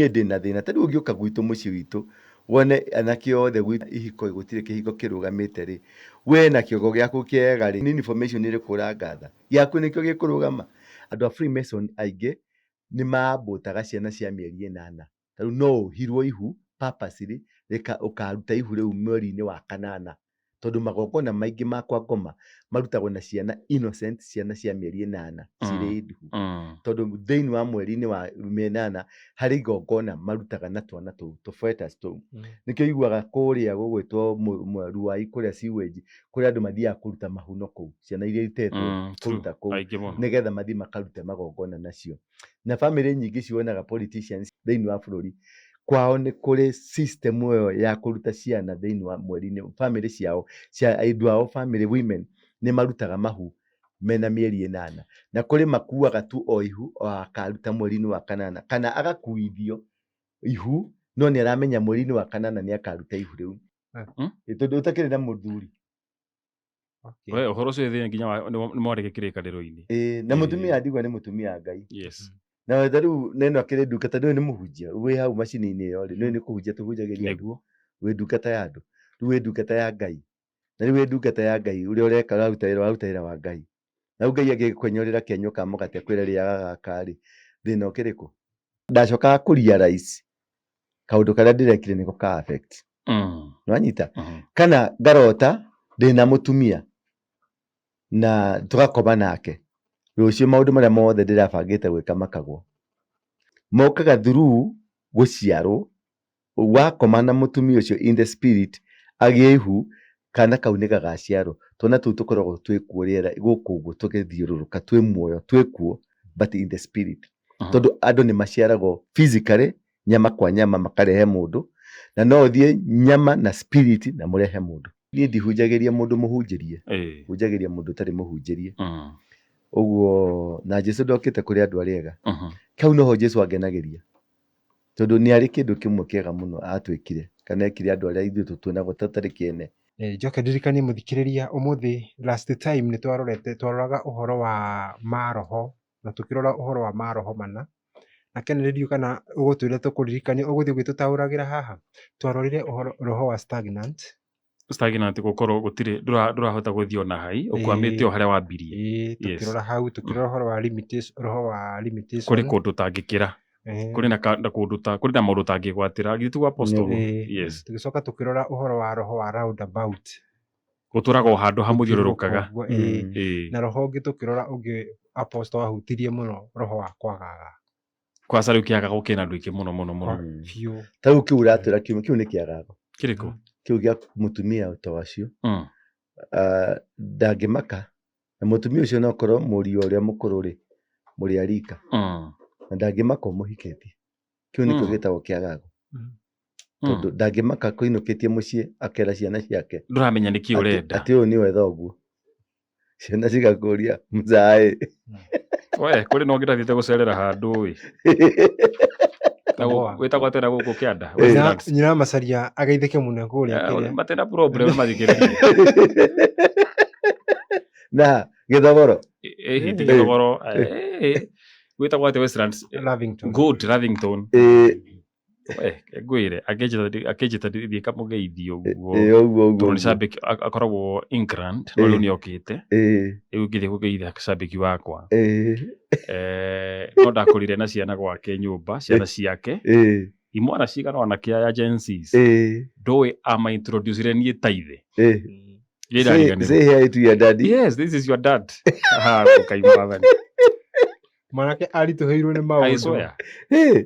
Niĩ ndĩna thĩna. Ta rĩu ũngĩũka gwitũ mũciĩ witũ wone anake othe gwitũ ihiko gũtirĩ kĩhiko kĩrũgamĩte rĩ, we na kĩongo gĩaku kĩega rĩ, nĩ information ĩrĩkũ ũrangatha? Gĩaku nĩkĩo gĩkũrũgama? Andũ a Freemason aingĩ nĩ maambũtaga ciana cia mĩeri ĩnana. Ta rĩu no ũhirwo ihu purposely rĩka ũkaruta ihu rĩu mweri-inĩ wa kanana. Tondũ magongona maingĩ ma kwa ngoma marutagwo na ciana innocent, ciana cia mĩeri ĩnana cirĩ nduhu. Tondũ thĩinĩ wa mweri-inĩ wa ĩnana harĩ igongona marutaga na twana tũu, tũ fetus tũu. Nĩkĩo ũiguaga kũrĩa gũgwĩtwo Ruai kũrĩa sewage, kũrĩa andũ mathiaga kũruta mahuno kũu, ciana iria itetwo kũruta kũu, nĩgetha mathiĩ makarute magongona nacio. Na bamĩrĩ nyingĩ cionaga politicians thĩinĩ wa bũrũri, kwao nĩ kũrĩ system ĩyo ya kũruta ciana thĩinĩ wa mweri-inĩ, bamĩrĩ ciao, cia andũ ao bamĩrĩ women nĩ marutaga mahu mena mĩeri ĩnana. Na kũrĩ makuaga tu o ihu o akaruta mweri-inĩ wa kanana, kana agakuithio ihu no nĩ aramenya mweri-inĩ wa kanana nĩ akaruta ihu rĩu. Tondũ ũtakĩrĩ na mũthuri. Okay. We ũhoro ũcio thĩ nginya nĩ mwandĩke kĩrĩkanĩro-inĩ. Ĩĩ, na mũtumia ndigwa nĩ mũtumia wa Ngai. Yes. Na ta rĩu neno akĩrĩ ndungata, nĩũĩ nĩ mũhunjia, wĩ hau macini-inĩ ĩyo rĩ, nĩũĩ nĩ kũhunjia tũhunjagĩria andũ. Nĩguo. Wĩ ndungata ya andũ. Rĩu wĩ ndungata ya Ngai. Na rĩu wĩ ndungata ya Ngai, ũrĩa ũreka ũraruta wĩra, ũraruta wĩra wa Ngai. Na rĩu Ngai angĩgĩkwenyorera kĩenyũ ka mũgate akwĩre rĩaga gaka rĩ, thĩna ũkĩrĩ kũ? Ndacokaga kũ realize kaũndũ karĩa ndĩrekire nĩko ka affect. Nĩwanyita? Kana ngarota ndĩna mũtumia na tũgakoma nake, rũciũ maũndũ marĩa mothe ndĩrabangĩte gwĩka makagwo. Mokaga through gũciarwo, wakoma na mũtumia ũcio in the spirit agĩe ihu, kana kau nĩ gagaciarwo. Twana tũu tũkoragwo twĩkuo rĩera gũkũ ũguo tũgĩthiũrũrũka twĩ muoyo twĩkuo but in the spirit. Tondũ andũ nĩ maciaragwo physically nyama kwa nyama makarehe mũndũ, na no ũthiĩ nyama na spirit na mũrehe mũndũ. Niĩ ndihunjagĩria mũndũ mũhunjĩrie, hunjagĩria mũndũ ũtarĩ mũhunjĩrie. Ũguo na Jesu ndokĩte kũrĩ andũ arĩa ega. Kau noho Jesu angenagĩria. Tondũ nĩ arĩ kĩndũ kĩmwe kĩega mũno atwĩkire, kana ekire andũ arĩa ithuĩ tũtuonagwo tũtarĩ kĩene. Njoke ndirikanie mũthikĩrĩria ũmũthĩ last time nĩ twarorete twaroraga ũhoro wa maroho na tũkĩrora ũhoro wa maroho mana. Na Kennedy ndiũĩ kana ũgũtwĩra tũkũririkanie ũgũthiĩ ũgĩtũtaũragĩra haha. Twarorire ũhoro roho wa stagnant. Stagnant gũkorwo gũtirĩ ndũrahota gũthiĩ ona hai, ũkwamĩte o harĩa wambirie. Tũkĩrora hau tũkĩrora ũhoro wa limitation, roho wa limitation. Kũrĩ kũndũ ũtangĩkĩra. Kũrĩ na kũndũ ta kũrĩ na maũndũ ũtangĩgwatĩra. Githĩ tiguo apostle? Yes. Tũgĩcoka tũkĩrora ũhoro wa roho wa roundabout. Gũtũraga o handũ hamũthiũrũrũkaga. Na roho ũngĩ tũkĩrora ũngĩ apostle ahutirie mũno roho wa kwagaga. Kwanza rĩu kĩagago kĩna andũ aingĩ mũno mũno mũno. Biũ. Ta rĩu kĩu ũratwĩra kĩu kĩu nĩ kĩagago. Kĩrĩkũ? Kĩu gĩa mũtumia ta wacio. Ndangĩmaka. Na mũtumia ũcio no akorwo mũriũ ũrĩa mũkũrũ rĩ, mũrĩ a rika. Na ndangĩmaka ũmũhikĩtie. Kĩu nĩkĩo gĩtagwo kĩagago. Tondũ ndangĩmaka kũinũkĩtie mũciĩ akera ciana ciake. Ndũramenya nĩkĩ ũrenda. Atĩ ũyũ nĩwe thoguo. Ciana cigakũria mzae. We, kũrĩ na ũngĩ ndathiĩte gũcerera handũ ĩ. Wĩtagwo atĩa na gũkũ kĩanda? Westlands. Nyina Macharia ageithĩke mũno kũrĩa kĩrĩa. Matena problem mathikĩrĩrie. Na Gĩthogoro. Ĩĩ, ti Gĩthogoro. Wĩtagwo atĩa Westlands? Lavington. Good, Lavington. Ngwĩre akĩnjĩta thiĩ kamũgeithie ũguo. Ũguo ũguo. Tondũ nĩ cambĩki akoragwo England no rĩu nĩ okĩte. Rĩu ngĩthiĩ kũgeithia cambĩki wakwa. No ndakũrire na ciana gwake nyũmba, ciana ciake. Imwana cigana ona kĩa ya Gen Zs. Ndũĩ ama introduce niĩ ta ithe. Say hi to your daddy. Yes, this is your dad. Ha, Ngai mwathani. Mwanake aritũhĩirwo nĩ I maũndũ. swear.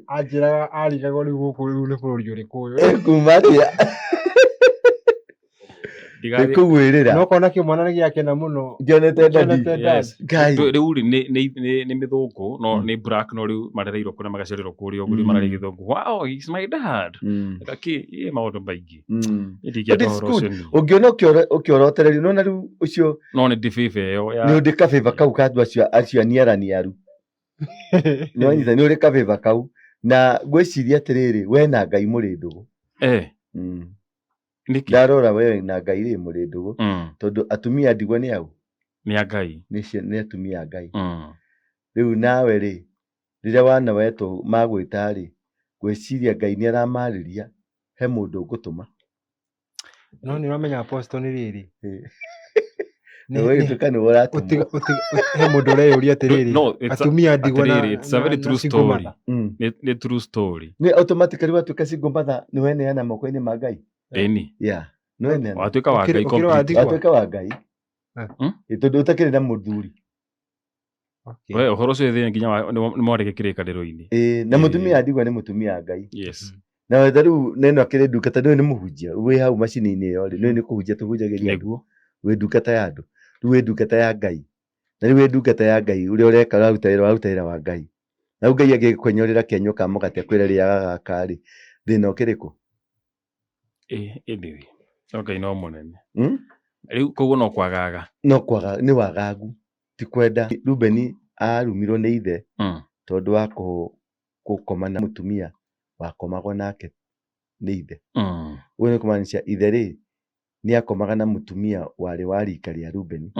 Anjĩraga arigagwo rĩu gũkũ rĩu nĩ bũrũri ũrĩkũ ũyũ. Kuma atĩa? Nĩkũgwĩrĩra. No kona kĩmwana nĩ gĩakena mũno. Ngĩonete daddy. Ngĩonete dad. Yes. Ngai. Rĩu rĩ nĩ mĩthũngũ no nĩ black no rĩu marereirwo kũrĩa magaciarĩrwo kũrĩa ũguo rĩu mararĩ gĩthũngũ. Wow, he's my dad. Gakĩ ĩ maũndũ maingĩ. Ndingĩenda But it's ũhoro good. ũcio niĩ. Ũngĩona ũkĩorotererio nona rĩu ũcio No nĩ ndĩ favor ĩyo ya nĩ ũndĩ kabĩba kau ka andũ acio acio aniaraniaru. Nĩwanyita nĩ ũrĩ kabĩba kau na ngwĩciria atĩrĩrĩ we na Ngai mũrĩ ndũgũ. Nĩkĩ? Ndarora we na Ngai rĩ mũrĩ ndũgũ tondũ atumia ndigwa nĩ au? Nĩ a Ngai. Nĩ atumia a Ngai. Rĩu nawe rĩ rĩrĩa wana wetwo magwĩta rĩ Ngwĩciria Ngai nĩ aramarĩria he mũndũ ngũtũma. No nĩ ũramenya apostle nĩ rĩrĩ. Nĩ gũgĩtuĩka nĩwe ũratũmwo. He mũndũ ũreyũria atĩrĩrĩ, No, it's a- atumia ndigwa na atĩrĩrĩ, it's a very na true single story. mother. Nĩ true story. Nĩ automatically watuĩka single mother nĩ weneana moko-inĩ ma Ngai. Ĩni. Yeah, nĩ weneana. Watuĩka wa Ngai Ũkĩrĩ wa completely. ndigwa? Watuĩka wa Ngai. Ĩ, tondũ ũtakĩrĩ na mũthuri. Okay. We ũhoro ũcio thĩ nginya nĩ mwarĩke kĩrĩkanĩro-inĩ. Ĩ, na Ĩ. mũtumia wa ndigwa nĩ mũtumia wa Ngai. Yes. Na wetha rĩu neno akĩrĩ ndungata nĩwe nĩ mũhunjia wĩ hau macini-inĩ ĩyo rĩ nĩwe nĩ kũhunjia tũhunjagĩria andũ. Nĩguo. Wĩ ndungata ya andũ, rĩu wĩ ndungata ya Ngai, na rĩu wĩ ndungata ya Ngai ũrĩa ũreka ũraruta wĩra ũraruta wĩra wa Ngai, na rĩu Ngai angĩgĩkwenyorera kĩenyũ ka mũgate akwĩre rĩaga gaka rĩ, thĩna ũkĩrĩ kũ? Ĩ, anyway. No Ngai no mũnene. Hmm? Rĩu koguo no kwagaga. No kwaga nĩ wagagu ti kwenda. Rubeni arumirwo nĩ ithe tondũ wa gũkoma na mũtumia wakomagwo nake nĩ ithe. Ũguo nĩ kũmaanisha ithe rĩ nĩ akomaga na mũtumia warĩ wa rika rĩa Rubeni.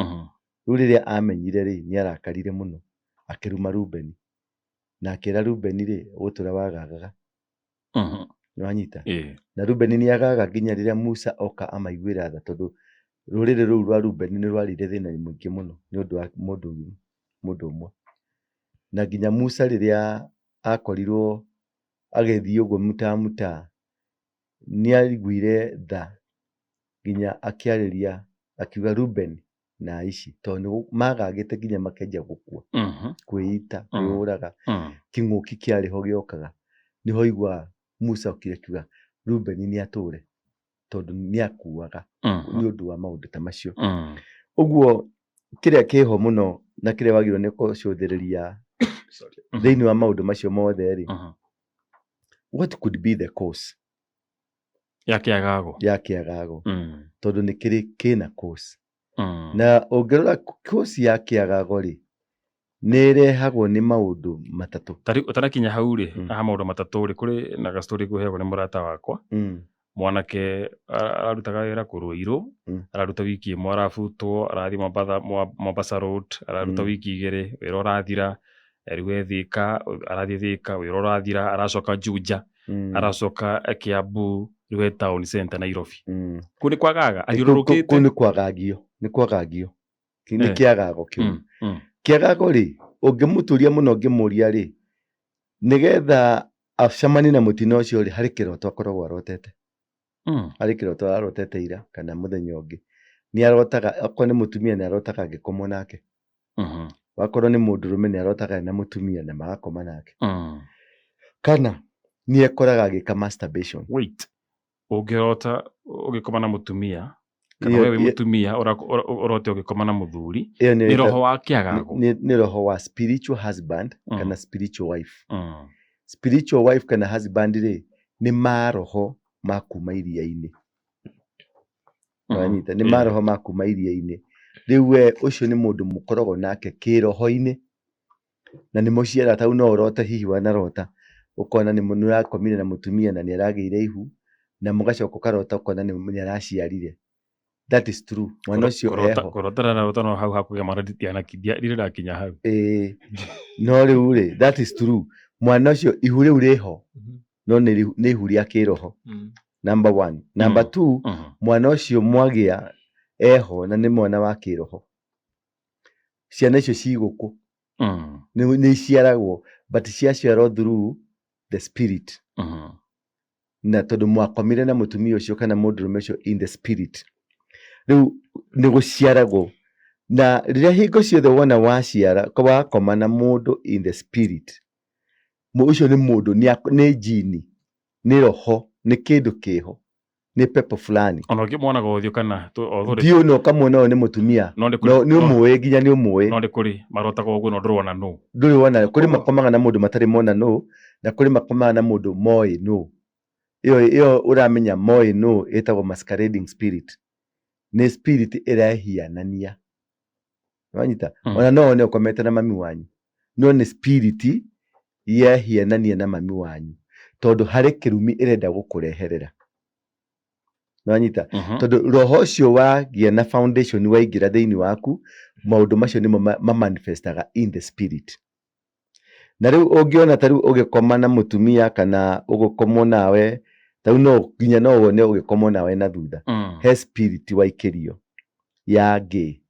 Rĩu rĩrĩa amenyire rĩ nĩ arakarire mũno akĩruma Rubeni na akĩra Rubeni rĩ ũgũtũra wagagaga. Nĩwanyita? Na Rubeni nĩ agaga nginya rĩrĩa Musa oka amaiguĩra tha tondũ rũrĩrĩ rũu rwa Rubeni nĩ rwarĩire thĩna mũingĩ mũno nĩ ũndũ wa mũndũ ũyũ, mũndũ ũmwe. Na nginya Musa rĩrĩa akorirwo agĩthiĩ ũguo muta muta nĩ aiguire tha nginya akĩarĩria akiuga Rubeni na Aici tondũ nĩ magagĩte nginya makenjia gũkua, kwĩita, kwĩyũraga, kĩng'ũki kĩarĩ ho gĩokaga. Nĩho aiguaga Musa okire akiuga Rubeni nĩ atũre tondũ nĩ akuaga nĩ ũndũ wa maũndũ ta macio. Ũguo kĩrĩa kĩho mũno na kĩrĩa wagĩrĩirwo nĩ gũcũthĩrĩria thĩinĩ wa maũndũ macio mothe rĩ, what could be the cause Ya kĩagago. Ya kĩagago? Tondũ nĩ kĩrĩ kĩna cause. Na ũngĩrora cause ya kĩagago rĩ, nĩ ĩrehagwo nĩ maũndũ matatũ. Ta rĩu ũtanakinya hau rĩ, haha maũndũ matatũ rĩ, kũrĩ na gastori ngũheagwo nĩ mũrata wakwa. Mwanake ararutaga wĩra kũrũirũ, araruta wiki ĩmwe arabutwo, arathiĩ Mombatha, Mombasa Road, araruta wiki igĩrĩ, wĩra ũrathira, rĩu e Thika, arathiĩ Thika, wĩra ũrathira, aracoka Juja, aracoka Kiambu, rĩu e town center Nairobi. Kũu nĩ kwagaga, athiũrũrũkĩte. Kũu nĩ kwagagio, nĩ kwagagio. Nĩ kĩagago kĩu. Kĩagago rĩ, ũngĩmũturia mũno ũngĩmũria rĩ, nĩgetha acemanie na mũtino ũcio rĩ, harĩ kĩroto akoragwo arotete. Harĩ kĩroto ararotete ira kana mũthenya ũngĩ. Nĩ arotaga, okorwo nĩ mũtumia nĩ arotaga agĩkomwo nake. Wakorwo nĩ mũndũrũme nĩ arotaga ena mũtumia na magakoma nake. Kana nĩ ekoraga agĩka masturbation. Wait. Ũngĩrota ũgĩkoma na mũtumia, kana we wĩ mũtumia ũrote ũgĩkoma na mũthuri, Ĩyo nĩ nĩ roho wa kĩagago. Nĩ roho wa spiritual husband kana spiritual wife. Spiritual wife kana husband rĩ, nĩ maroho ma kuma iria-inĩ. Wanyita? Nĩ maroho ma kuma iria-inĩ. Rĩu we ũcio nĩ mũndũ mũkoragwo nake kĩroho-inĩ na nĩ mũciara tau no ũrote hihi wanarota ũkona nĩ ũrakomire na mũtumia na nĩ aragĩire ihu na mũgacoka ũkarota ũkona nĩ araciarire. That is true. Mwana ũcio eho. Kũrota ndarota no hau hakũgĩa mwana ndirĩ ndakinya hau. Ĩĩ. No rĩu rĩ, that is true. Mwana ũcio ihu rĩu rĩho no nĩ ihu rĩa kĩroho. Number one. Number two, mwana ũcio mwagĩa eho na nĩ mwana wa kĩroho. Ciana icio cigũkũ nĩ iciaragwo but ciaciarwo through the spirit. Na tondũ mwakomire na mũtumia ũcio kana mũndũrũme ũcio in the spirit. Rĩu nĩ gũciaragwo. Na rĩrĩa hingo ciothe wona waciara, wakoma na mũndũ in the spirit, ũcio nĩ mũndũ, nĩ jini, nĩ roho, nĩ kĩndũ kĩho, nĩ pepo fulani. Ona ũngĩmuonaga ũthiũ kana o thũrĩ. Thiũ na ũkamuona ũyũ nĩ mũtumia. No nĩ No, kũrĩ nĩ ũmũĩ, nginya nĩ ũmũĩ. No nĩ kũrĩ marotaga ũguo no ndũrona nũ. Ndũrĩ wona, kũrĩ makomaga na mũndũ matarĩ mona nũ, na kũrĩ makomaga na mũndũ moĩ nũ. Ĩyo ũramenya moĩ nũ ĩtagwo masquerading spirit. Nĩ spirit ĩrehianania. Wanyita? Ona no one ũkomete na mami wanyu. No nĩ spirit yehianania na mami wanyu. Tondũ harĩ kĩrumi ĩrenda gũkũreherera. Wanyita? Tondũ roho ũcio wagĩa na foundation waingĩra thĩinĩ waku, maũndũ macio nĩmo ma manifestaga in the spirit. Na rĩu ũngĩona ta rĩu ũgĩkoma na mũtumia kana ũgĩkomwo nawe, ta rĩu no nginya no wone ũgĩkomwo nawe na thutha. He spirit waikĩrio ya ngĩ.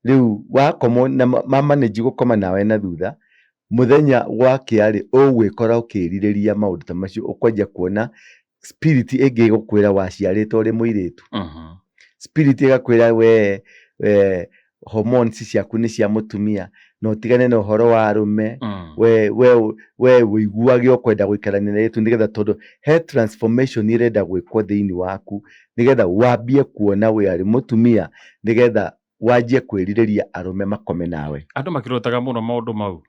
Rĩu wakomwo na mamanĩji gũkoma nawe na thutha, mũthenya gwakĩa rĩ, ũgwĩkora ũkĩrirĩria maũndũ ta macio, ũkwanjia kuona spirit ĩngĩ ĩgũkwĩra waciarĩtwo ũrĩ mũirĩtu. Spirit ĩgakwĩra we, we hormones ciaku nĩ cia mũtumia na ũtigane na ũhoro wa arũme. We we we wĩiguage ũkwenda gũikarania na airĩtu nĩgetha tondũ he transformation ĩrenda gwĩkwo thĩinĩ waku nĩgetha wambie kuona we arĩ mũtumia nĩgetha wanjie kwĩrirĩria arũme makome nawe. Andũ makĩrotaga mũno maũndũ mau.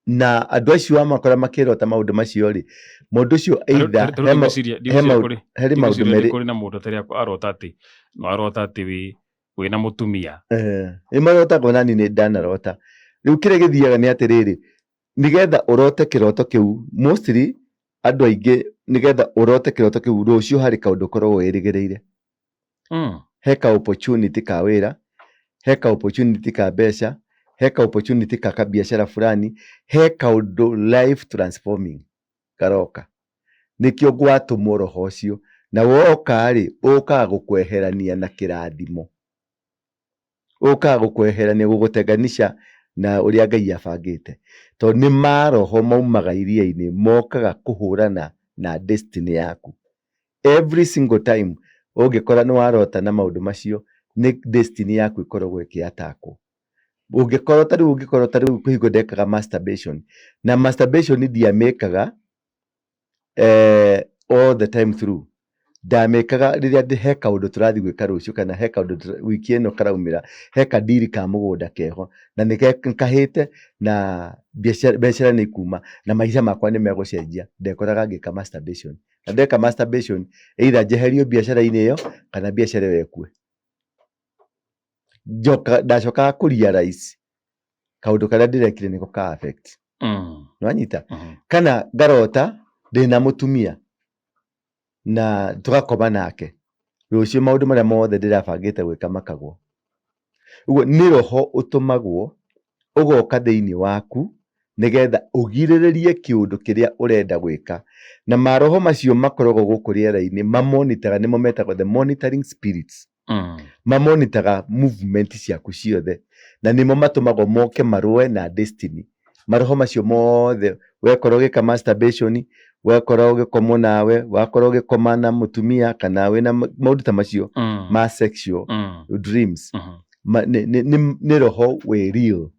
Na andũ acio wamakora makĩrota maũndũ macio rĩ, mũndũ ũcio either he harĩ maũndũ merĩ kũrĩ na mũndũ atarĩ arota atĩ no arota atĩ wĩna mũtumia. Nĩ marotagwo nani nĩ ndanarota. Rĩu kĩrĩa gĩthiaga nĩ atĩrĩrĩ, nĩgetha ũrote kĩroto kĩu, mostly andũ aingĩ nĩgetha ũrote kĩroto kĩu rũciũ harĩ kaũndũ ũkoragwo wĩrĩgĩrĩire. He ka opportunity ka wĩra, he ka opportunity ka mbeca, he ka opportunity ka kabiacara fulani, he kaũndũ life transforming karoka. Nĩkĩo gwatũmwo roho ũcio. Na woka rĩ, ũkaga gũkweherania na kĩrathimo. Ũkaga gũkweherania gũgũtenganisha na ũrĩa Ngai abangĩte. Tondũ nĩ maroho maumaga iria-inĩ mokaga kũhũrana na destiny yaku. Every single time ũngĩkora nĩ warota na maũndũ macio, nĩ destiny yaku ĩkoragwo ĩkĩatakwo. Ũngĩkorwo ta rĩu ũngĩkorwo ta rĩu kwĩ hingo ndekaga masturbation. Na masturbation ndiamĩkaga all the time through. Ndamĩkaga rĩrĩa he kaũndũ tũrathiĩ gwĩka rũciũ kana he kaũndũ wiki ĩno karaumĩra, he kadiri ka mũgũnda keho na nĩ kahĩte na biacara nĩ ikuma na maica makwa nĩ megũcenjia. Ndekoraga ngĩka masturbation. Na ndeka masturbation, either njeherio biacara-inĩ ĩyo kana biacara ĩyo ĩkue. Njoka ndacokaga kũ realize kaũndũ karĩa ndĩrekire nĩko ka affect. Nĩwanyita? Kana ngarota ndĩna mũtumia na tũgakoma nake, rũciũ maũndũ marĩa mothe ndĩrabangĩte gwĩka makagwa. Ũguo nĩ roho ũtũmagwo ũgoka thĩinĩ waku nĩgetha ũgirĩrĩrie kĩũndũ kĩrĩa ũrenda gwĩka. Na maroho macio makoragwo gũkũ rĩera-inĩ mamonitaga, nĩmo metagwo the monitoring spirits. Mamonitaga movement ciaku ciothe na nĩmo matũmagwo moke marũe na destiny. Maroho macio mothe wekora ũgĩka masturbation, wekora ũgĩkomwo nawe, wakora ũgĩkoma na mũtumia kana wĩna maũndũ ta macio ma sexual dreams. Nĩ roho wĩ real.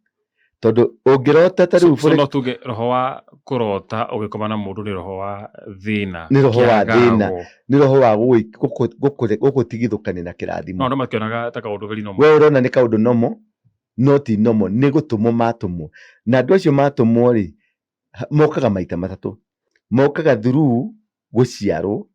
Tondũ ũngĩrota ta rĩu So no tuge roho wa kũrota ũgĩkoma na mũndũ nĩ roho wa thĩna. Nĩ roho wa thĩna. Nĩ roho wa gũgũtigithũkania na kĩrathimo. No andũ makĩonaga ta kaũndũ very normal. We ũrona nĩ kaũndũ normal, no ti normal, nĩ gũtũmwo matũmwo. Na andũ acio matũmwo rĩ, mokaga maita matatũ. Mokaga through gũciarwo,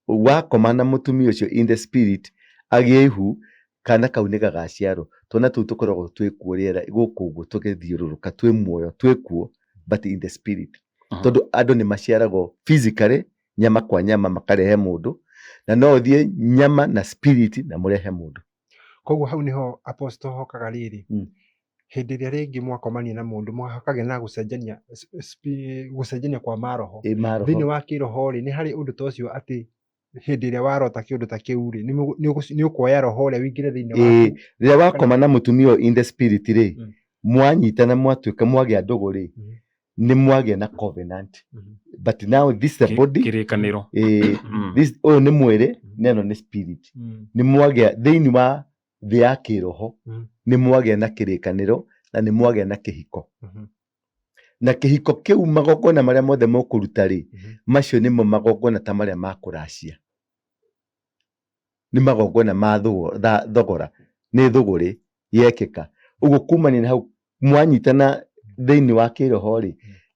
wakoma na mũtumia ũcio in the spirit, agĩe ihu, kana kau nĩ gagaciarwo. Twana tũu tũkoragwo twĩkuo rĩera gũkũ ũguo tũgĩthiũrũrũka twĩ muoyo, twĩkuo, but in the spirit. Tondũ andũ nĩ maciaragwo physically, nyama kwa nyama makarehe mũndũ, na no ũthiĩ nyama na spirit na mũrehe mũndũ. Koguo hau niho apostle hokaga rĩrĩ, hĩndĩ ĩrĩa rĩngĩ mwakomania na mũndũ mũkagĩa na gũcenjania gũcenjania kwa maroho. Thĩinĩ wa kĩroho rĩ, nĩ harĩ ũndũ ta ũcio atĩ hĩndĩ ĩrĩa warota kĩũndũ ta kĩu rĩ, nĩ ũkuoya roho ũrĩa ũingĩre thĩinĩ waku. Rĩrĩa wakoma na mũtumia ũyũ in the spirit rĩ, mwanyitana mwatuĩka mwagĩa ndũgũ rĩ, nĩ mwagĩa na covenant. But now this is the body. Kĩrĩkanĩro. This ũyũ nĩ mwĩrĩ na ĩno nĩ spirit. Nĩ mwagĩa thĩinĩ wa thĩ ya kĩroho, nĩ mwagĩa na kĩrĩkanĩro na nĩ mwagĩa na kĩhiko. Na kĩhiko kĩu magongona marĩa mothe mũkũruta rĩ, macio nĩmo magongona ta marĩa ma kũracia. Nĩ magongona ma thogora, nĩ thũgũrĩ yekĩka. Ũguo kumania na hau mwanyitana thĩinĩ wa kĩroho rĩ,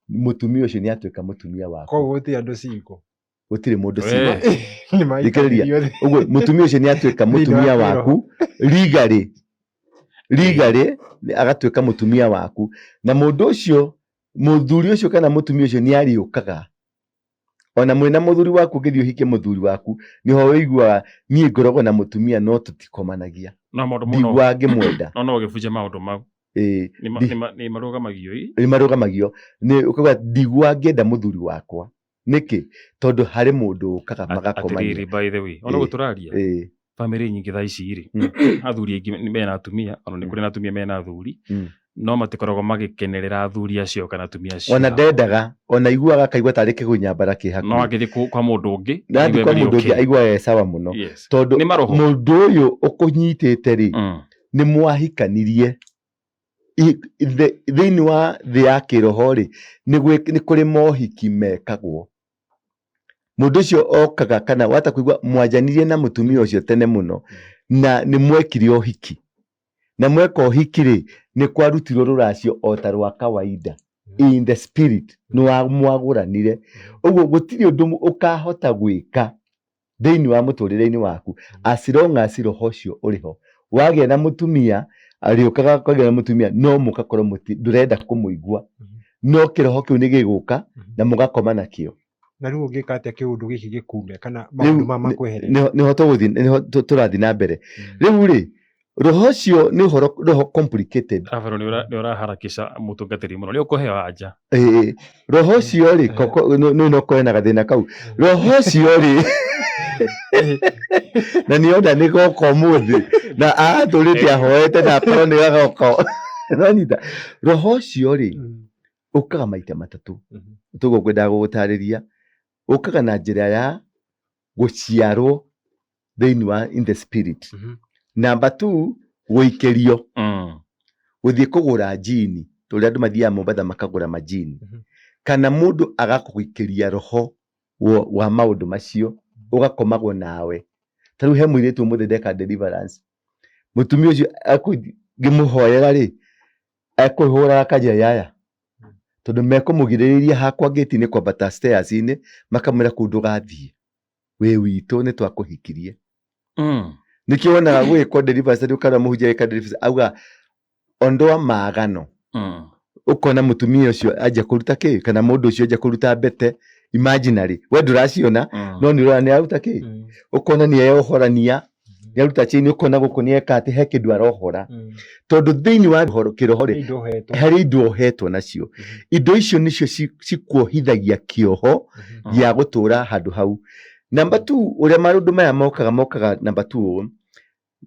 mũtumia ũcio nĩ atuĩka mũtumia waku. Koguo gũtirĩ andũ single. Gũtirĩ mũndũ single. Thikĩrĩria. Ũguo mũtumia ũcio nĩ atuĩka mũtumia waku legally. Legally agatuĩka mũtumia waku. Na mũndũ ũcio, mũthuri ũcio kana mũtumia ũcio nĩ arĩũkaga. Ona mwĩna mũthuri waku ũngĩthiĩ ũhikie mũthuri waku, nĩho ũiguaga niĩ ngoragwo na mũtumia no tũtikomanagia. No maũndũ mũno. Ndiguaga ngĩmwenda. No no ũgĩbunja maũndũ mau. Ĩĩ, Nĩ marũgamagio ĩ. Nĩ marũgamagio nĩ ũkauga ndigua ngĩenda mũthuri wakwa nĩkĩ tondũ harĩ mũndũ ũkaga magakomania. Atĩrĩrĩ, by the way, ona ũguo tũraria, bamĩrĩ nyingĩ thaa ici rĩ, athuri aingĩ mena atumia, ona nĩ kũrĩ na atumia mena athuri, no matikoragwo magĩkenerera athuri acio kana atumia acio. Ona ndendaga, ona aiguaga akaigua tarĩ kĩgunyambara kĩ No hakuhĩ. angĩthiĩ kwa mũndũ ũngĩ, Na athiĩ aigua kwa very mũndũ ũngĩ okay. aiguaga e sawa mũno. Tondũ Nĩ maroho. Mũndũ ũyũ ũkũnyitĩte rĩ, nĩ mwahikanirie thĩinĩ wa thĩ ya kĩroho rĩ, nĩ kũrĩ mohiki mekagwo. Mũndũ ũcio okaga kana wata kũigua mwanjanirie na mũtumia ũcio tene mũno na nĩ mwekire ũhiki. Na mweka ũhiki rĩ, nĩ kwarutirwo rũracio o ta rwa kawaida. In the spirit nĩ mwagũranire. Ũguo gũtirĩ ũndũ ũkahota gwĩka thĩinĩ wa mũtũrĩre-inĩ waku as long as roho ũcio ũrĩ ho. Wagĩa na mũtumia, arĩũkaga kũgĩa na mũtumia no mũgakorwo ndũrenda kũmũigua. No kĩroho kĩu nĩ gĩgũka na mũgakoma nakĩo. Na rĩu ũngĩka atĩa kĩũndũ gĩkĩ gĩkume kana maũndũ maya makweherere? Nĩho tũgũthiĩ, nĩho tũrathiĩ na mbere. Rĩu rĩ, roho ũcio nĩ ũhoro roho complicated. Rafael, nĩ ũraharakisha mũtungatĩri mũno, nĩ ũkũheo anja. Ĩĩ, roho ũcio rĩ, koko nĩ no ũkorwo na gathĩna kau. Roho ũcio rĩ, na nĩ ona nĩ goka ũmũthĩ na atũrĩte ahoete na akorwo nĩ gagoka. Nĩwanyita? Roho ũcio rĩ, ũkaga maita matatũ. Toguo ngwendaga gũgũtarĩria. Ũkaga na njĩra ya gũciarwo thĩinĩ wa in the spirit. Number 2, gũikĩrio. Gũthiĩ kũgũra jini, tũrĩa andũ mathiaga Mombatha makagũra majini. Kana mũndũ agakũikĩria roho wa maũndũ macio, ũgakomagwo nawe. Ta rĩu he mũirĩtu ũmũthĩ ndeka deliverance. Mũtumia ũcio ngĩmũhoera rĩ, ekũhũraga akanjĩra yaya. Tondũ mekũmũgirĩrĩria hakwa gate-inĩ kwambata stairs-inĩ, makamwĩra kũu ndũgathiĩ. Wĩ witũ nĩ twakũhikirie. Nĩkĩo wonaga gwĩkwo deliverance, rĩu kana mũhunjia agĩka deliverance, auga ondoa maagano. Ũkona mũtumia ũcio anjia kũruta kĩ, kana mũndũ ũcio anjia kũruta mbete imaginary. We ndũraciona, no nĩ ũrona nĩ aruta kĩ. Ũkona nĩ eyohorania, nĩ aruta chain, ũkona gũkũ nĩ eka atĩ he kĩndũ arohora. Tondũ thĩinĩ wa kĩroho rĩ, harĩ indo ohetwo nacio. Indo icio nĩcio cikuohithagia kĩoho gĩa gũtũra handũ hau. Number 2, ũrĩa maũndũ maya mokaga number 2,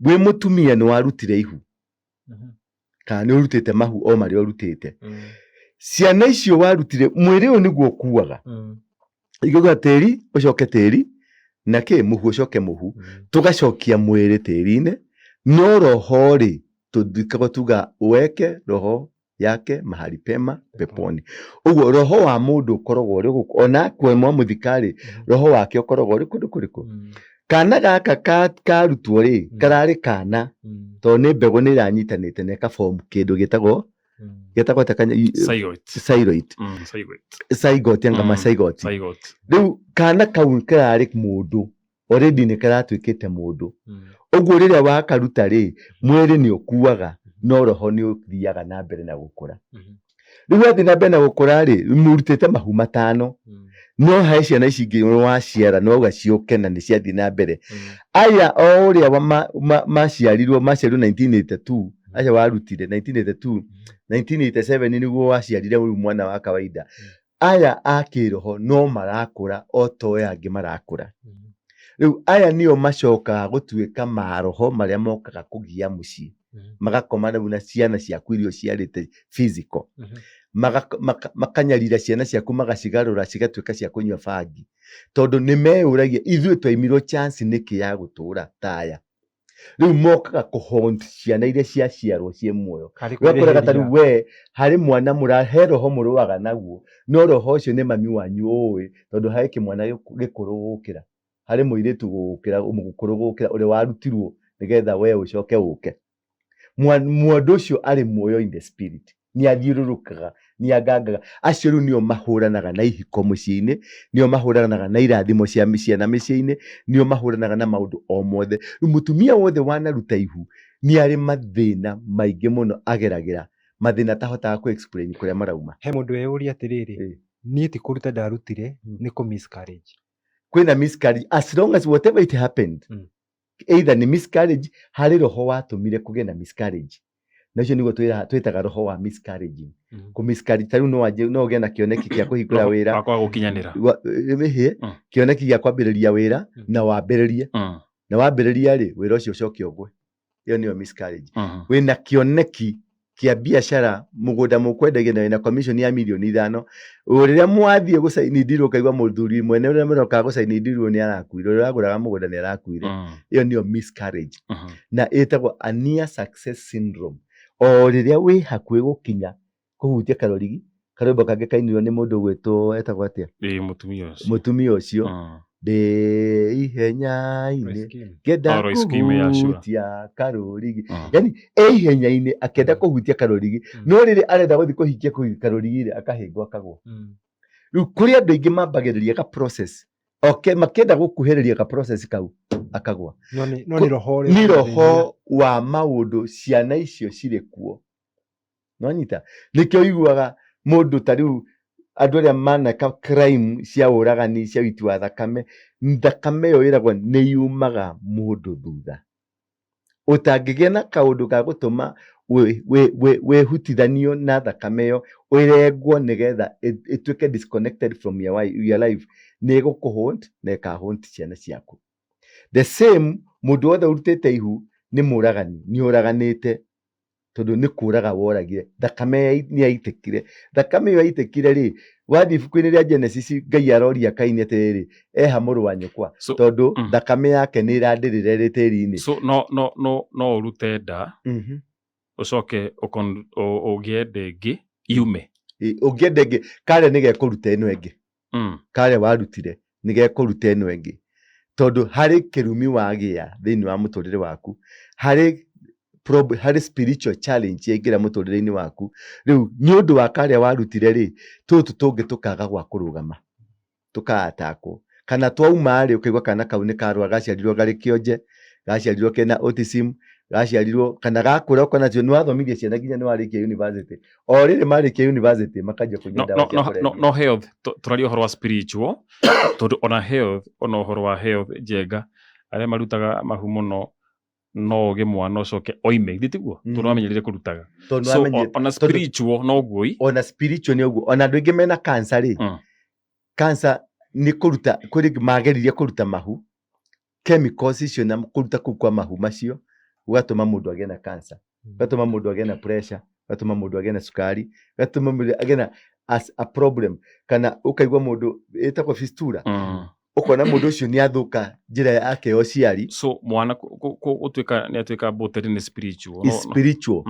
wĩ mũtumia nĩ warutire ihu. Kana nĩ ũrutĩte mahu o marĩa ũrutĩte. Ciana icio warutire, mwĩrĩ ũyũ nĩguo ũkuaga. Igũga tĩri, ũcoke tĩri, na kĩ mũhu ũcoke mũhu. Tũgacokia mwĩrĩ tĩri-inĩ, no roho rĩ, tũthikagwo tuga weke roho yake mahali pema peponi. Ũguo roho wa mũndũ ũkoragwo ũrĩ gũkũ, ona akua mwamũthika rĩ, roho wake ũkoragwo ũrĩ kũndũ kũrĩkũ? Kana gaka karutwo rĩ, kararĩ kana, tondũ nĩ mbegũ nĩ ĩranyitanĩte na ĩkaform kĩndũ gĩtagwo ta Zygote. Zygote. Zygote, anga ma zygote. Rĩu kana kau kararĩ mũndũ, already nĩ karatuĩkĩte mũndũ. Ũguo rĩrĩa wakaruta rĩ, mwĩrĩ nĩ ũkuaga, no roho nĩ ũthiaga na mbere na gũkũra. Rĩu wathiĩ na mbere na gũkũra rĩ, mũrutĩte mahu matano. No he ciana ici ingĩ waciara no wauga ciũke na nĩ ciathiĩ na mbere. Aya o ũrĩa maciarirwo 1982, acio warutire 1982, 1987 nĩguo waciarire rĩu mwana wa kawaida. Aya a kĩroho no marakũra o ta ũrĩa angĩ marakũra. Rĩu aya nĩo macokaga gũtuĩka maroho marĩa mokaga kũgia mũciĩ. Magakoma rĩu na ciana ciaku iria ũciarĩte physical. Makanyarira ciana ciaku magacigarũra cigatuĩka cia kũnyua bangi. Tondũ nĩ meyũragia ithuĩ twaimirwo chance nĩkĩ ya gũtũra ta aya. Rĩu mokaga kũ-haunt ciana iria ciaciarwo ciĩ muoyo. Ũgakoraga ta rĩu we harĩ mwana he roho mũrũaga naguo, no roho ũcio nĩ mami wanyu ũĩ, tondũ harĩ kĩmwana gĩkũrũ gũgũkĩra. Harĩ mũirĩtu gũgũkĩra, mũkũrũ gũgũkĩra ũrĩa warutirwo nĩgetha we ũcoke ũke. Mũndũ ũcio arĩ muoyo in the spirit. Nĩ athiũrũrũkaga, nĩ angangaga. Acio rĩu nĩo mahũranaga na ihiko mũciĩ-inĩ, nĩo mahũranaga na irathimo cia ciana mĩciĩ-inĩ, nĩo mahũranaga na maũndũ o mothe. Rĩu mũtumia wothe wanaruta ihu nĩ arĩ mathĩna maingĩ mũno ageragĩra, mathĩna atahotaga kũ explain kũrĩa marauma. He mũndũ weyũria atĩrĩrĩ, niĩ ti kũruta ndarutire, nĩ kũ miscarriage. Kwĩna miscarriage, as long as whatever it happened, either nĩ miscarriage, harĩ roho watũmire kũgĩe na miscarriage. Na ũcio nĩguo twĩtaga roho wa miscarriage. Kũ miscarriage ta rĩu no wanjie no ũgĩe na kĩoneki kĩa kũhingũra Roho wĩra wa kwaga gũkinyanĩra. Ĩhĩ, kĩoneki gĩa kwambĩrĩria wĩra na wambĩrĩrie na wambĩrĩria rĩ, wĩra ũcio ũcoke ũgwe. Ĩyo nĩyo miscarriage. Wĩna kĩoneki kĩa biacara mũgũnda mũkwendagia na wĩna commission ya mirioni 5, rĩrĩa mwathiĩ gũcaini deal ũkaigua mũthuri mwene ũrĩa mũrokaga gũcaini deal nĩ arakuire, ũrĩa ũragũraga mũgũnda nĩ arakuire. Ĩyo nĩyo miscarriage. Na ĩtagwo a near success syndrome. O rĩrĩa wĩ hakuhĩ gũkinya kũhutia karũrigi, karwĩmbo kangĩ kainirwo nĩ mũndũ ũgwĩtwo, etagwo atĩa? Ĩĩ, mũtumia ũcio. Mũtumia ũcio. Ndĩ ihenya-inĩ ngenda Oh, Royce Kim, yeah, sure. kũhutia karũrigi. Yani e ihenya-inĩ akĩenda kũhutia karũrigi, no rĩrĩ arenda gũthiĩ kũhingia karũrigi rĩ, akahĩngwo akagwa. Rĩu kũrĩ andũ aingĩ mambagĩrĩria ka process, okay, makĩenda gũkuhĩrĩria ka process kau akagwa. No nĩ roho ũrĩa Nĩ ũrathĩnia. roho wa maũndũ, ciana icio cirĩ kuo. Nwanyita? Nĩkĩo ũiguaga mũndũ ta rĩu andũ arĩa maneka crime cia ũragani, cia ũiti wa thakame, thakame ĩyo ĩragwo nĩ yumaga mũndũ thutha. Ũtangĩgĩa na kaũndũ ga gũtũma wĩhutithanio na thakame ĩyo, ĩrengwo nĩgetha ĩtuĩke disconnected from your life, nĩ ĩgũkũ-haunt na ĩka-haunt ciana ciaku. The same, mũndũ wothe ũrutĩte ihu nĩ mũragani, nĩ ũraganĩte, tondũ nĩ kũraga woragire, thakame nĩ yaitĩkire. Thakame ĩyo yaitĩkire rĩ, wathiĩ ibuku-inĩ rĩa Genesis, Ngai aroria Kaini atĩrĩrĩ, eha mũrũ wa nyũkwa? So, Tondũ thakame yake nĩ ĩrandĩrĩra ĩrĩ tĩri-inĩ. So no ũrute nda, ũcoke ũgĩe nda ĩngĩ yume. Ũngĩenda ĩngĩ, karĩa nĩ gekũruta ĩno ĩngĩ. Karĩa warutire nĩ gekũruta ĩno ĩngĩ. Tondũ harĩ kĩrumi wagĩa thĩinĩ wa mũtũrĩre waku, harĩ spiritual challenge yaingĩra mũtũrĩre-inĩ waku. Rĩu nĩ ũndũ wa karĩa warutire rĩ, tũtũ tũngĩ tũkaga gwa kũrũgama, tũka-attackwo. Kana twauma rĩ, ũkaigua kana kau nĩ karwara, gaciarirwo garĩ kĩonje, gaciarirwo kena autism, gaciarirwo kana gakũra ũkona atĩ nĩ wathomirie ciana nginya nĩ warĩkia university. O rĩrĩ marĩkia university makanjia kũnyua ndawa cia kũrebia. No health, tũraria ũhoro wa spiritual, tondũ ona health, ona ũhoro wa health njenga, arĩa marutaga mahu mũno, no ũgĩe mwana ũcoke oime, githĩ tiguo? Tondũ wamenyerire kũrutaga. Tondũ So, wamenyerire ona spiritual noguo ĩ. Ona spiritual nĩ ũguo. Ona andũ aingĩ mena cancer rĩ, cancer nĩ kũruta, kũrĩ mageririe kũruta mahu, chemicals icio na kũruta kũu kwa mahu macio, gũgatũma mũndũ agĩe na cancer, gũgatũma mũndũ agĩe na pressure, gũgatũma mũndũ agĩe na cukari, gũgatũma mũndũ agĩe na as a problem. Kana ũkaigua mũndũ ĩtagwo fistula, ũkona mũndũ ũcio nĩ athũka njĩra yake ya ũciari. So mwana gũtuĩka nĩ atuĩka aborted nĩ spiritual. Is spiritual.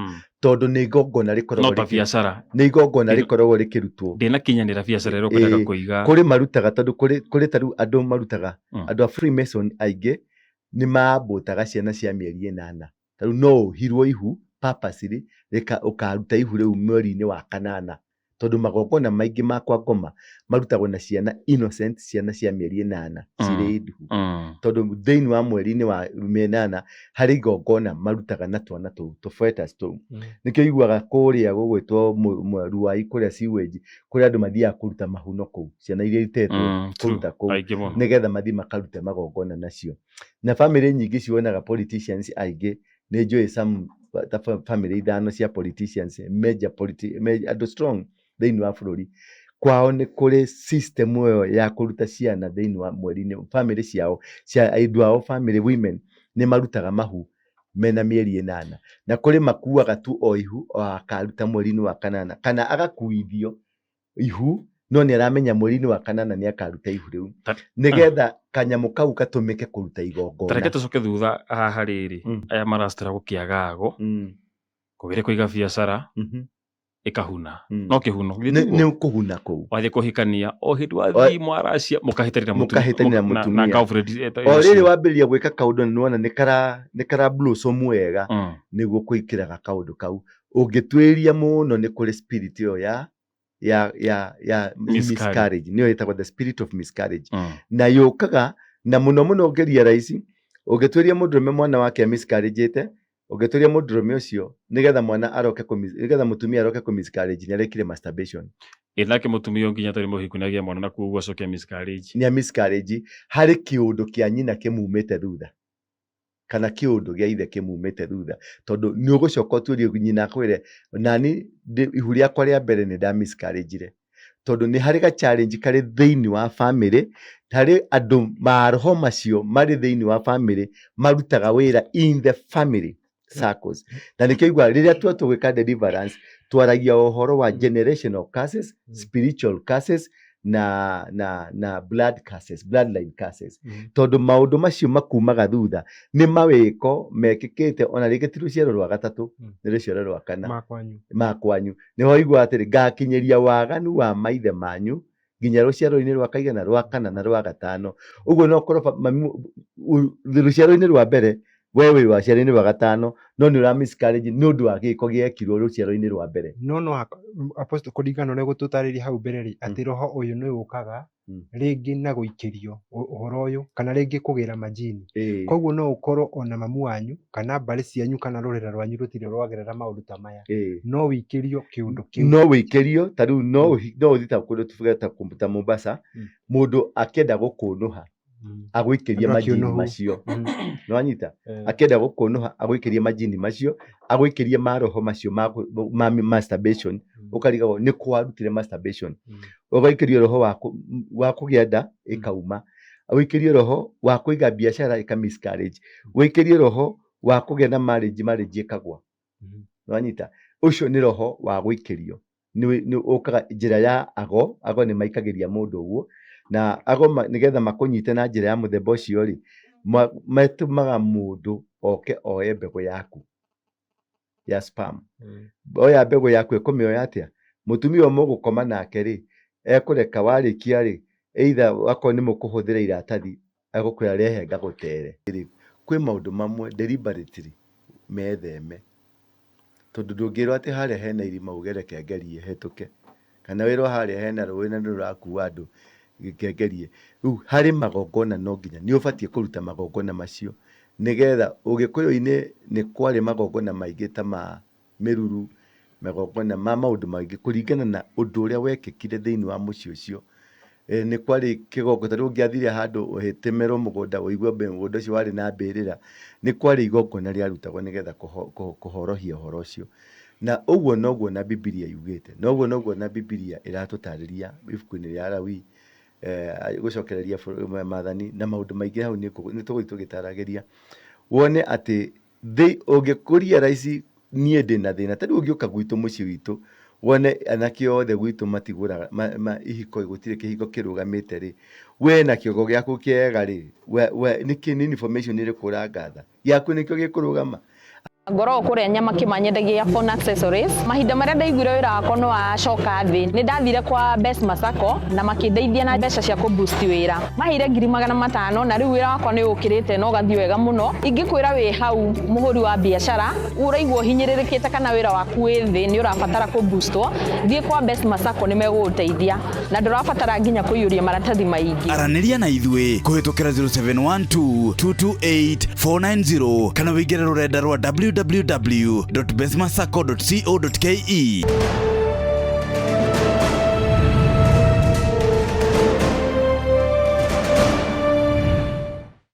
Tondũ nĩ igongona rĩkoragwo No ta biacara. Nĩ igongona rĩkoragwo rĩkĩrutwo. Ndĩnakinyanĩra biacara ĩrĩa ũkwendaga kũiga. Kũrĩ marutaga, tondũ kũrĩ ta rĩu andũ marutaga, andũ a Freemason aingĩ nĩ maambũtaga ciana cia mĩeri 8. Ta rĩu no ũhirwo ihu purposely, rĩka ũkaruta ihu rĩu mweri-inĩ wa kanana. Tondũ magongona maingĩ ma kwa ngoma marutagwo na ciana innocent, ciana cia mĩeri 8 cirĩ nduhu. Tondũ thĩinĩ wa mweri-inĩ wa 8 harĩ igongona marutaga na twana tũu, tũ fetus tũu. Nĩkĩo ũiguaga kũrĩa gũgwĩtwo Ruai kũrĩa sewage, kũrĩa andũ mathiaga kũruta mahuno kũu, ciana iria itetwo kũruta kũu, Aingĩ mũno. nĩgetha mathiĩ makarute magongona nacio. Na bamĩrĩ nyingĩ cionaga politicians aingĩ, nĩ njũĩ some ta bamĩrĩ 5 cia politicians, major andũ strong thĩinĩ wa bũrũri. Kwao nĩ kũrĩ system ĩyo ya kũruta ciana thĩinĩ wa mweri-inĩ, bamĩrĩ ciao, cia andũ ao bamĩrĩ women, nĩ marutaga mahu mena mĩeri 8. Na kũrĩ makuaga tu o ihu, o akaruta mweri-inĩ wa kanana, kana agakuithio ihu, no nĩ aramenya mweri-inĩ wa kanana nĩ akaruta ihu rĩu. Nĩgetha kanyamũ kau gatũmĩke kũruta igongona. Ta reke tũcoke thutha haha rĩrĩ, aya maracitara gũkĩagago, kũgeria kũiga biacara, ĩkahuna. No kĩhuno, githĩ tiguo? Nĩ kũhuna kũu. Wathiĩ kũhikania, o hĩndĩ wathiĩ mwaracia, mũkahĩtanĩra Mũkahĩtanĩra na mũtumia. girlfriend, O rĩrĩ wambĩrĩria gwĩka kaũndũ na nĩwona nĩ kara blossom wega, nĩguo kwĩkĩraga kaũndũ kau. Ũngĩtuĩria mũno nĩ kũrĩ spirit ĩyo ya Miscarriage. miscarriage. Nĩyo ĩtagwo the spirit of miscarriage. Na yũkaga, na mũno mũno ũngĩria raici, ũngĩtuĩria mũndũrũme mwana wake miscarriage-ĩte, ũngĩtuĩria mũndũrũme ũcio nĩgetha mwana aroke nĩgetha mũtumia aroke kũ miscarriage, nĩ arekire masturbation. Ĩ nake mũtumia ũyũ nginya atarĩ mũhiku nĩ agĩa mwana na koguo acoke miscarriage. Nĩ a miscarriage harĩ kĩũndũ kĩa nyina kĩmumĩte thutha. Kana kĩũndũ gĩa ithe kĩmumĩte thutha, tondũ nĩ ũgũcoka ũtuĩrie nyina akwĩre nani ihu rĩakwa rĩa mbere nĩ nda miscarriage-ire, tondũ nĩ harĩ ga challenge karĩ thĩinĩ wa family, harĩ andũ maroho macio marĩ thĩinĩ wa family marutaga wĩra in the family circles. Na nĩkĩo igua rĩrĩa tua tũgwĩka deliverance, twaragia ũhoro wa generational curses, spiritual curses na blood curses, bloodline curses, tondũ maũndũ macio makumaga thutha nĩ mawĩko mekĩkĩte, ona rĩngĩ ti rũciaro rwa gatatũ, nĩ rũciaro rwa kana. Ma kwanyu. Ma kwanyu. Nĩho igua atĩrĩ, ngakinyĩria waganu wa maithe manyu nginya rũciaro-inĩ rwa kaigana, rwa kana na rwa gatano. Ũguo no ũkorwo rũciaro-inĩ rwa mbere we wĩ rũciaro-inĩ rwa gatano, no nĩ ũra miscarriage nĩ ũndũ wa gĩko gĩekirwo rũciaro-inĩ rwa mbere. No Apostle, kũringana na ũrĩa gũtũtarĩria hau mbere rĩ, atĩ roho ũyũ nĩ ũkaga rĩngĩ na gũikĩrio ũhoro ũyũ, kana rĩngĩ kũgĩra majini. Koguo no ũkorwo ona mamu wanyu kana mbarĩ cianyu kana rũrĩra rwanyu rũtirĩ rwagerera maũndũ ta maya, no wĩikĩrio kĩũndũ kĩu. No wĩikĩrio. Ta rĩu no ũthiĩ ta kũndũ tuge ta Mombasa, mũndũ akĩenda gũkũnũha agũikĩrie Andũ majini akĩũnũhu. macio. Nĩwanyita? Akĩenda gũkũnũha agũikĩrie majini macio, agũikĩrie maroho macio ma masturbation. Ũkarigagwo nĩ kũ warutire masturbation. Ũgaikĩrio roho wa kũgĩa nda ĩkauma, ũikĩrio roho wa kũiga biacara ĩka miscarriage, ũikĩrio roho wa kũgĩa na marriage, marriage ĩkagwa. Nĩwanyita? Ũcio nĩ roho wa gũikĩrio, nĩ ũkaga njĩra ya ago. Ago nĩ maikagĩria mũndũ ũguo, na ago nĩgetha makũnyite na njĩra ya mũthemba ũcio rĩ, matũmaga mũndũ oke oe mbegũ yaku ya sperm. Oya mbegũ yaku, ĩkũmĩoya atĩa? Mũtumia ũyũ mũgũkoma nake rĩ, ekũreka warĩkia rĩ, either akorwo nĩ mũkũhũthĩra iratathi, egũkwĩra rehe ngagũtere. Kwĩ maũndũ mamwe deliberately metheme, tondũ ndũngĩrwo atĩ harĩa hena irima uge reke ngerie hĩtũke, kana wĩrwo harĩa hena rũĩ na nĩ rũrakua andũ, reke ngerie. Rĩu harĩ magongona, no nginya nĩ ũbatiĩ kũruta magongona macio, nĩgetha ũgĩkũyũ-inĩ nĩ kwarĩ magongona maingĩ ta ma mĩruru, magongona ma maũndũ maingĩ kũringana na ũndũ ũrĩa wekĩkire thĩinĩ wa mũciĩ ũcio. Nĩ kwarĩ kĩgongo, ta rĩu ũngĩathire handũ ũgĩtemerwo mũgũnda, ũigue mũgũnda ũcio warĩ na mbĩrĩra, nĩ kwarĩ igongona rĩarutagwo nĩgetha kũhorohia ũhoro ũcio. Na ũguo noguo na Bibilia yugĩte, noguo noguo na Bibilia ĩratũtarĩria ibuku-inĩ rĩa Alawii, gũcokereria maathani na maũndũ maingĩ hau nĩ tũgũthiĩ tũgĩtaragĩria, wone atĩ ũngĩkũria raici niĩ ndĩna thĩna. Ta rĩu ũngĩũka gwitũ mũciĩ witũ wone anake othe gwitũ matigũraga ihiko, gũtirĩ kĩhiko kĩrũgamĩte rĩ, we na kĩongo gĩaku kĩega rĩ, we nĩkĩ nĩ information ĩrĩkũ ũrangatha gĩaku nĩkĩo gĩkũrũgama? Ngoragwo kũrĩa nyama kĩmanyendagia phone accessories. Mahinda marĩa ndaiguire wĩra wakwa nĩ wacoka thĩ, nĩ ndathire kwa Best Masako na makĩndeithia na mbeca cia kũ boost wĩra. Maheire 500,000 na rĩu wĩra wakwa nĩ ũkĩrĩte na ũgathiĩ wega mũno. Ingĩkwĩra wĩ hau mũhũri wa biacara ũraigua ũhinyĩrĩrĩkĩte kana wĩra waku wĩ thĩ, nĩ ũrabatara kũ boostwo, thiĩ kwa Best Masako, nĩ megũgũteithia na ndũrabatara nginya kũiyũria maratathi maingĩ. Aranĩria na ithuĩ kũhĩtũkĩra 0712 228 490 kana wĩingĩre rũrenda rwa www.bestmasacco.co.ke.